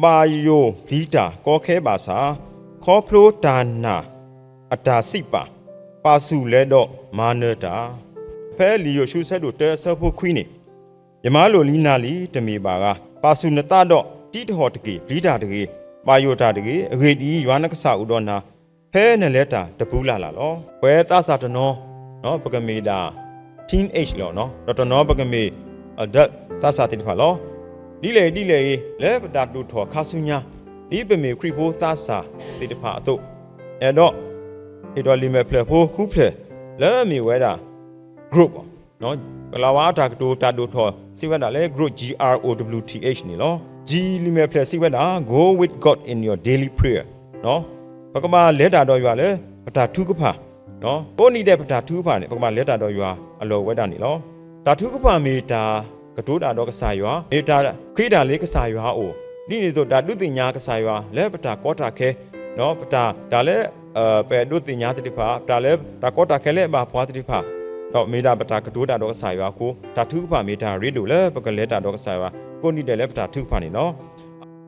ဘၣ်ယိၣ်ပျံၤတၢ်ကီခဲဘၣ်ဆၣ်, ခီဖျိတၢ်နာ်အတၢ်စံးပာ်, ပာ်ဆူၣ်လဲၤဒီးမၤနၢၤတၢ်. ဖဲလံာ်ယိၤၡူအဆၢဒိၣ်တၢအဆၢဖိခွံန့ၣ်, ယမၤလိာ်လံနၤလံတမ့ၢ်ဘၣ်ဧါ. ပာ်ဆူၣ်နသးဒီးတံးတဟီၣ်တက့ၢ်. ပျံၤတၢ်တဂ့ၤ, ဘၣ်ယိၣ်တၢ်တဂ့ၤ. အဂ့ၢ်ဒ်အံၤ, ယွၤနကစၢ်အိၣ်ဒီးနၤ ဖဲနလဲၤတၢ်တပူၤလၢ်လၢ်လီၤ. ပဝဲသးစၢ်တနီၤ ပကမ့ၢ်ဒၣ် teenage လီၤ, ဒီးတနီၤပကမ့ၢ် adult သးစၢ်သ့ၣ်တဖၣ်လီၤ. ဒ်လဲၣ်ဒ်လဲၣ်အံၤ, လၢပတၢ်ဒိၣ်ထီၣ်ခါဆူညါ, ဒ်ပမ့ၢ်ခရံာ်ဖိသးစၢ်သ့ၣ်တဖၣ်အသိး, အဲၣ်ဒိးဟ့ၣ်ဒီးလံာ်မဲာ်ဖျၢၣ်ဖိဃုဖျၢၣ် လၢမ့ၢ်ဝဲဒၣ် growth ကလၤဝါအတၢ်ကတိၤတၢ်ဒိၣ်ထီၣ်စံးဝဲဒၣ်လၢ growth, G R O W T H န့ၣ်လီၤ. G လံာ်မဲာ်ဖျၢၣ်စံးဝဲဒၣ် go with God in your daily prayer. ပကဘၣ်လဲၤတၢ်ဒီးယွၤလၢပတၢ်ထုကဖၣ်, ကိးနံၤဒဲးပတၢ်ထုကဖၣ်န့ၣ် ပကဘၣ်လဲၤတၢ်ဒီးယွၤအလီၢ်ဝဲဒၣ်န့ၣ်လီၤ. တၢ်ထုကဖၣ်မ့ၢ်တၢ်ကတိၤတၢ်ဒီးကစၢ်ယွၤ, မ့ၢ်တၢ်ဃ့တၢ်လၢကစၢ်ယွၤအအိၣ်, ဒ်န့ၣ်အသိးတၢ်ဒုးသ့ၣ်ညါကစၢ်ယွၤလၢပတၢ်ကီတၢ်ခဲ, ပတၢ်, တၢ်လၢ ပအဲၣ်ဒိးသ့ၣ်ညါသ့ၣ်တဖၣ်, တၢ်လၢတၢ်ကီတၢ်ခဲလၢအဘၣ်ပှၤသ့ၣ်တဖၣ်, ဒီးမ့ၢ်ဒၣ်ပတၢ်ကတိၤတၢ်ဒီးကစၢ်ယွၤအဃိ, တၢ်ထုကဖၣ်မ့ၢ်တၢ်ရ့ဒိၣ်လၢပကလဲၤတၢ်ဒီးကစၢ်ယွၤ ကိးနံၤဒဲးလၢပတၢ်ထုကဖၣ်န့ၣ်လီၤ.